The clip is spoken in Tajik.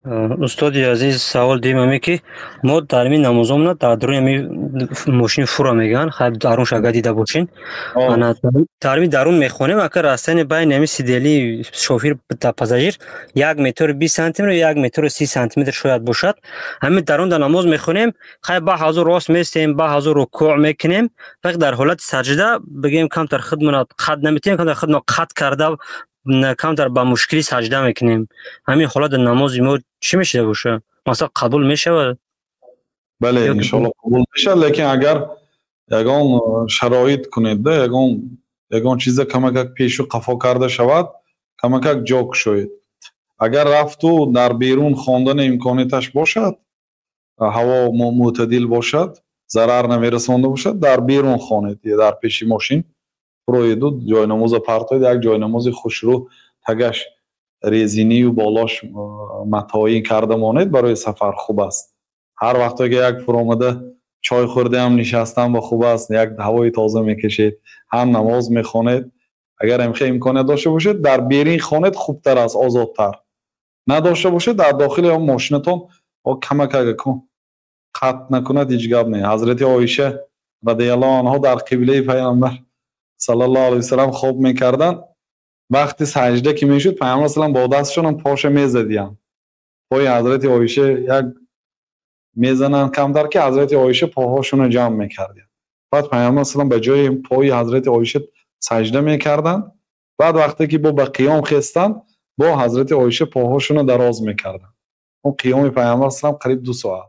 Устоди азиз, савол дим аме ки мо дар ин намозомона дар даруни ами мошини фура мегӯянд, хай дарунш агар дида бошин, дар ин дарун мехонем, ака растани байни ами сидели шофир та пассажир 1 метру 20 сантиметр, 1 метру 30 сантиметр шояд бошад. Ҳамин дарун дар намоз мехонем, хай ба ҳазур рост местем, ба ҳазур рукӯъ мекунем, вақт дар ҳолати саҷда бигем, камтар худмона қад наметавонем, камтар худмона қад карда, камтар ба мушкилӣ саҷда мекунем. Ҳамин ҳолати намози мо чӣ мешуда боша? Масалан, қабул мешавад? Бале, иншоалло, қабул мешавад, лекин агар ягон шароит кунедда, ягон чиза камакак пешу қафо карда шавад, камакак ҷо кушоед. Агар рафту дар берун хондани имконияташ бошад, ҳаво мӯътадил бошад, зарар намерасонда бошад, дар берун хонед. Дар пеши мошин фуроеду ҷойнамоза партоед, як ҷойнамози хушрӯ, тагаш резинию болош матоӣ карда монед, барои сафар хуб аст. Ҳар вақте ки як фуромада чой хӯрдаам, нишастан ба хуб аст, як ҳавои тоза мекашед, ҳам намоз мехонед. Агар амхе имконият дошта бошед, дар берин хонед, хубтар аст, озодтар. Надошта бошед, дар дохили мошинатон камакага қатъ накунад, ҳеҷ гап не. Ҳазрати Оиша радиаллоҳу анҳо дар қиблаи Пайғамбар саллаллоҳу алайҳи васалам хоб мекарданд. Вақти саҷда ки мешуд, Пайғамбар салам бо дастшонам поша мезадиянд. Пои ҳазрати Оиша як мезананд камтар, ки ҳазрати Оиша поҳошонро ҷамъ мекардиянд. Баъд Пайғамбар салам ба ҷои пои ҳазрати Оиша саҷда мекарданд. Баъд вақте ки бо ба қиём хестанд, бо ҳазрати Оиша поҳошонро дароз мекарданд. Он қиёми Пайғамбар салам қариб 2 соат.